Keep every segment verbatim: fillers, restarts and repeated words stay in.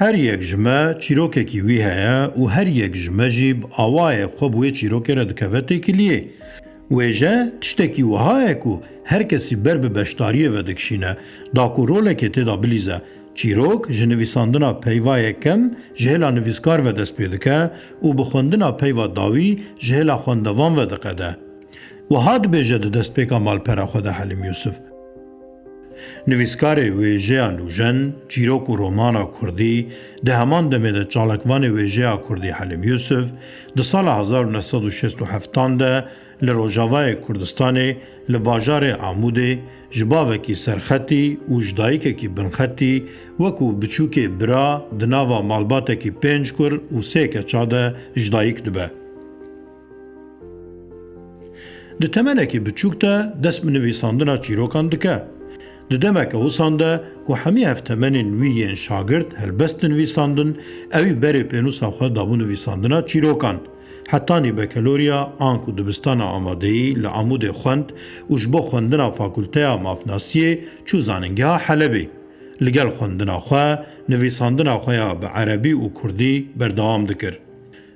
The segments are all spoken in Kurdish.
Her yek ji me çîrokekî wî heye û her yek ji me jî bi awayê xwe bi wê çîrokê re dikeve têkiliyê. Wêje tiştekî wiha ye ku her kesî ber bi beşdariyê ve dikişîne, da ku rolekê tê de bilîze. Çîrok ji nivîsandina peyva yekem ji hêla nivîskar ve dest pê dike û bi xwendina peyva dawî ji hêla xwendevan ve diqede. Wiha dibêje di destpêka malpera xwe de Helîm Yûsif. Nivîskarê wêjeya nûjen, çîrok û romana kurdî, di heman demê de çalakvanê wêjeya kurdî Helîm Yûsif, di sala hezar û neh sed û şêst û heftan de li Rojavayê Kurdistanê, li bajarê Amûdê, ji bavekî serxetî û ji dayikekî binxetî, wekû biçûkê bira di nava malbatekî pênc kur û sê keça de ji dayik dibe. Di temenekî biçûk de dest bi nivîsandina çîrokan dike. Di demeke wisan de ku hemî hevtemenên wî yên şagirt helbest dinivîsandin, ewî berê pênûsa xwe dabû nivîsandina çîrokan. Hetanî bekeloriya an ku dibistana amadeyî li Amûdê xwend û ji bo xwendina Fakulteya Mafnasiyê çû Zanîngeha Helebê. Li gel xwendina xwe, nivîsandina xwe ya bi erebî û kurdî berdewam dikir.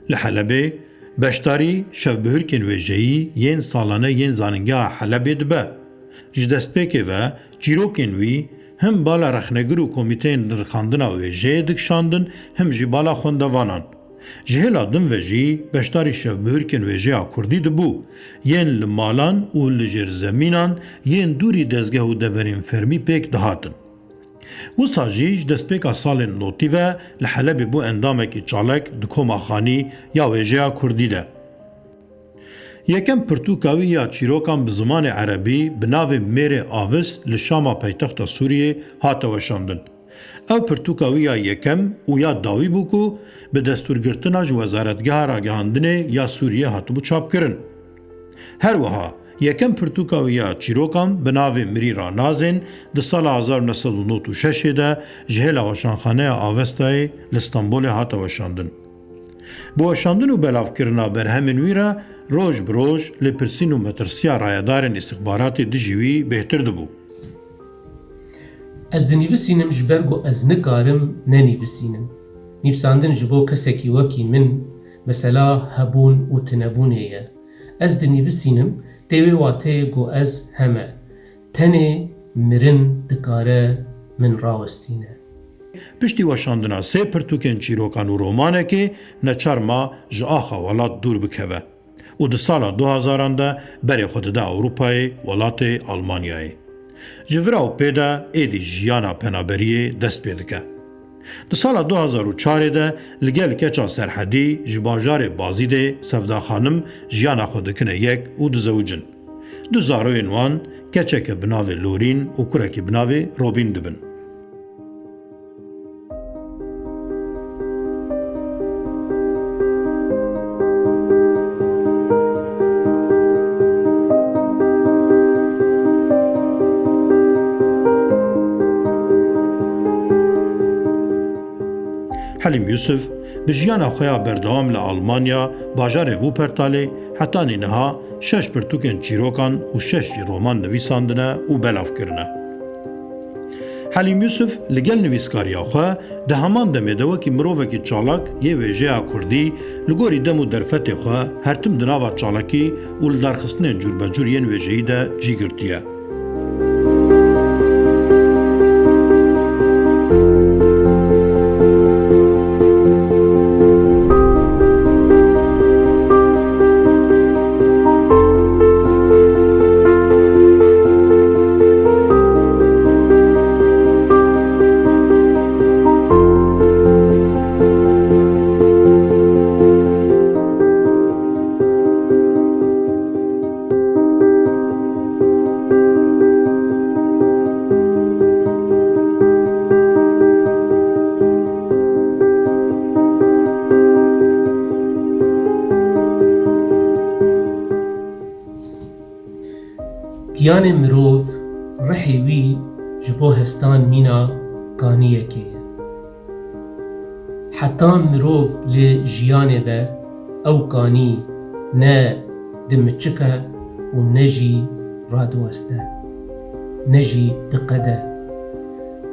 Li Helebê, beşdarî şevbihurkên wêjeyî yên salane yên Zanîngeha Helebê dibe. Ji destpêkê ve çîrokên wî him bala rexnegir û komîteyên nirxandina wêjeyê dikişandin, him jî bala xwendevanan. Ji hêla din ve jî beşdarî şevbihurkên wêjeya kurdî dibû, yên li malan û li jêrzemînan yên dûrî dezgeh û deverên fermî pêk dihatin. Wisa jî ji destpêka salên notî ve li Helebê bû endamekî çalak di Koma Xanî ya wêjeya kurdî de. Yekem pirtûka wî ya çîrokan bi zimanê erebî bi navê Mêrê Avis li Şama paytexta Sûriyê hate weşandin. Ew pirtûka wî ya yekem û ya dawî bû ku bi destûrgirtina ji Wezaretgeha Ragihandinê ya Sûriyê hatibû çapkirin. Her wiha yekem pirtûka wî ya çîrokan bi navê Mirî Ranazên di sala hezar û neh sed û nod û şeş de ji hêla Weşanxaneya Avestayê li Stenbolê hate weşandin. Bi weşandin û belavkirina berhemên wî re roj bi roj lêpirsîn û metirsiya rayedarên îstixbaratê dijî wî bêhtir dibû. Ez dinivîsînim ji ber ku ez nikarim nenivîsînim. Nivîsandin ji bo kesekî wekî min mesela hebûn û tinebûnê ye. Ez dinivîsînim tê wê wateyê ku ez heme. Tenê mirin dikare min rawestîne. Piştî weşandina sê pirtûkên çîrokan û romanekê, neçar ma ji axa welat dûr bikeve û di sala du hezaran de berê xwe dide Ewropayê, welatê Almanyayê. Ji vira û pê de êdî jiyana penaberiyê dest pê dike. Di sala du hezar û çarê de li gel keça serhedî ji bajarê Bazîdê Sevda Xanim jiyana xwe dikine yek û dizewicin. Du zaroyên wan, keçeke bi navê Lorîn û kurekî bi navê Robîn dibin. Helîm Yûsif bi jiyana xwe ya berdewam li Almanya, bajarê Wuppertalê, hetanî niha şeş pirtûkên çîrokan û şeş jî roman nivîsandine û belav kirine. Helîm Yûsif li gel nivîskariya xwe di heman demê de wekî mirovekî çalak yê wêjeya kurdî li gorî dem û derfetê xwe her tim di nava çalakî û lidarxistinên cûrbecûr yên wêjeyî de cî girtiye. Giyanê mirov, rihê wî ji bo hestan mîna kaniyekê ye. Heta mirov li jiyanê be, ew kanî ne dimiçike û ne jî radiweste, ne jî diqede.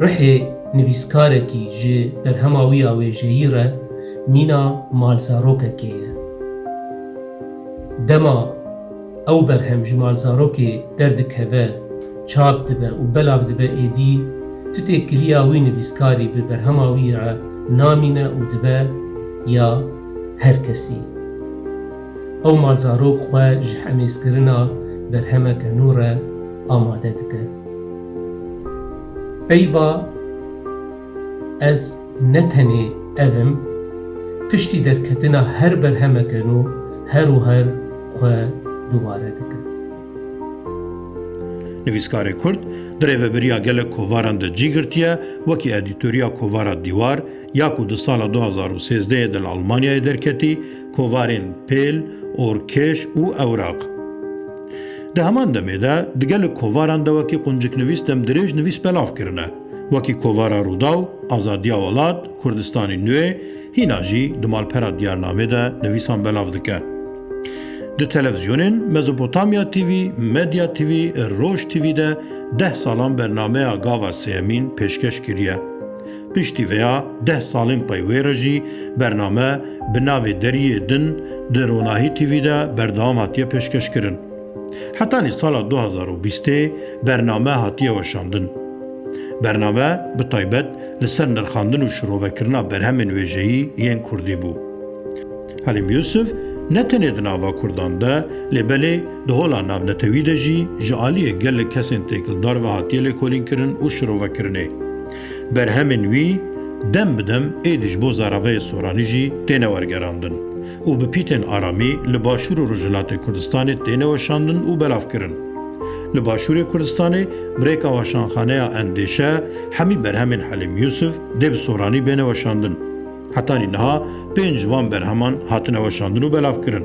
Rihê nivîskarekî ji berhema wî ya wêjeyî re mîna malzarokekê ye. Dema ew berhem ji malzarokê derdikeve, çap dibe û belav dibe êdî, tu têkiliya wî nivîskarî bi berhema wî re namîne û dibe ya her kesî. Ew malzarok xwe ji hemêzkirina berhemeke nû re amade dike. Peyva ez ne tenê ev im, piştî derketina her berhemeke nû her û her xwe dubare dikim. Nivîskarê Kurd di rêveberiya gelek kovaran de cî girtiye, wekî edîtoriya kovara Dîwar, ya ku di sala du hazar û sêzdehê de li Almanyayê derketî, kovarên Pêl, Orkêş û Ewraq. Di heman demê de di gelek kovaran de wekî qunciknivîs demdirêj nivîs belav kirine, wekî kovara Rûdaw, Azadiya Welat, Kurdistanê Nû, hîna jî di malpera Diyarnamê de nivîsan belav dike. Di televîzyonên Mezopotamya T V, Medya T V, Roj T V de deh salan bernameya gava sêyemîn pêşkeş kiriye. Piştî vêya deh salên pey wê re jî bername bi navê Deriyê Din di Ronahî T V de berdewam hatiye pêşkeş kirin. Hetanî sala du hazar û bîstê bername hatiye weşandin. Bername bi taybet li ser nirxandin û şirovekirina berhemên wêjeyî yên kurdî bû. Helîm Yûsif ne tenê di nava kurdan de, lê belê di hola navnetewî de jî ji aliyê gelek kesên têkildar ve hatiye lêkolînkirin û şirovekirinê. Berhemên wî dem bi dem êdî ji bo zaraveyê soranî jî têne wergerandin û bi pîtên aramî li Başûr û Rojhilatê Kurdistanê têne weşandin û belavkirin. Li Başûrê Kurdistanê bi rêka weşanxaneya Endêşe hemî berhemên Helîm Yûsif dê bi soranî bêne weşandin. Hetanî niha pênc ji van berheman hatine weşandin û belavkirin.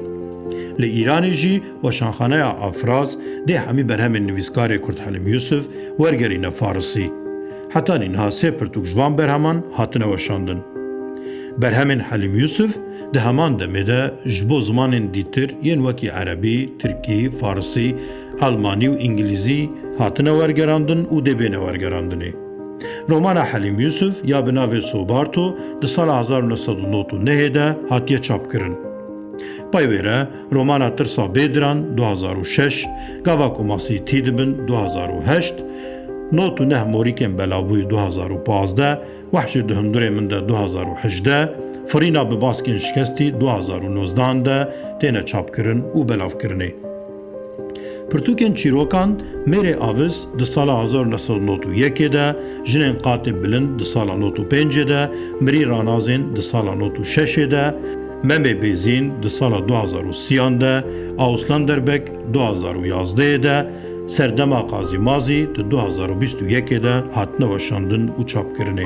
Li Îranê jî weşanxaneya Afraz dê hemî berhemên nivîskarê kurd Helîm Yûsif wergerîne farisî. Hetanî niha sê pirtûk ji van berheman hatine weşandin. Berhemên Helîm Yûsif di heman demê de ji bo zimanên dîtir yên wekî erebî, tirkî, farisî, almanî û îngilîzî hatine wergerandin û dê bêne wergerandinê. Romana Helîm Yûsif ya bi navê Sobarto di sala hezar û neh sed û nod û nehê de hatiye çapkirin. Pey wê re romana Tirsa Bêdiran du hazar û şeş, Gava ku masî tî dibin du hazar û heşt, Nod û neh morîkên belavbûyî du hazar û pazdeh, Wehşê di hundirê min de du hazar û hejdeh, Firîna bi baskên şikestî du hazar û nozdehan de têne çapkirin û belavkirinê. Pirtûkên çîrokan Mêrê Avis di sala hezar û neh sed û nod û yekê de, Jinên Qatê Bilind di sala nod û pêncê de, Mirî Ranazên di sala nod û şeşê de, Memê Bêzîn di sala du hazar û sîyan de, Auslanderbek du hazar û yazdehê de, Serdema Qazî Mazî di du hazar û bîst û yekê de hatine weşandin û çapkirinê.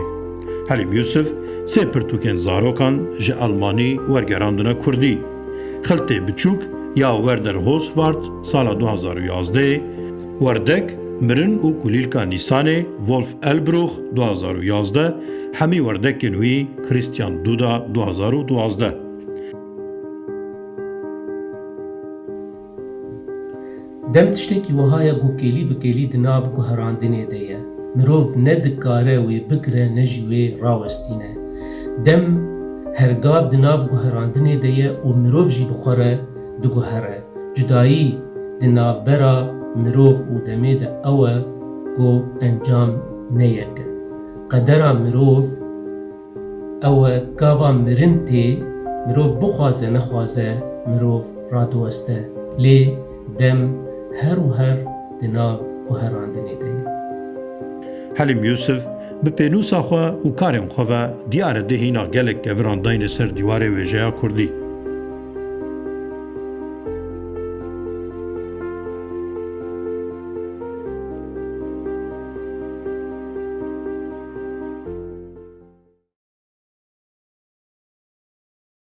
Helîm Yûsif sê pirtûkên zarokan ji Elmanî wergerandine kurdî. Xiltê Biçûk ya Werder Hoswart sala du hazar û yazdehê, Werdek, Mirin û Kulîlka Nîsanê, Wolf Elbruch du hazar û yazdeh, hemî werdekên wî, Christian Duda du hazar û duwazdeh. Dem tiştekî wiha ye ku kêlî bi kêlî di nav guherandinê de ye. Mirov ne dikare wê bigire ne jî wê rawestîne. Dem her gav di nav guherandinê de ye û mirov jî bi xwe re diguhere. Cudayî di navbera mirov û demê de ew e ku encam ne yek e. Qedera mirov ew e, gava mirin tê, mirov bixwaze nexwaze, mirov radiweste. Lê dem her û her di nav guherandinê de ye. Helîm Yûsif bi pênûsa xwe û karên xwe ve diyar e dê hîna gelek keviran dayne ser dîwarê wêjeya kurdî.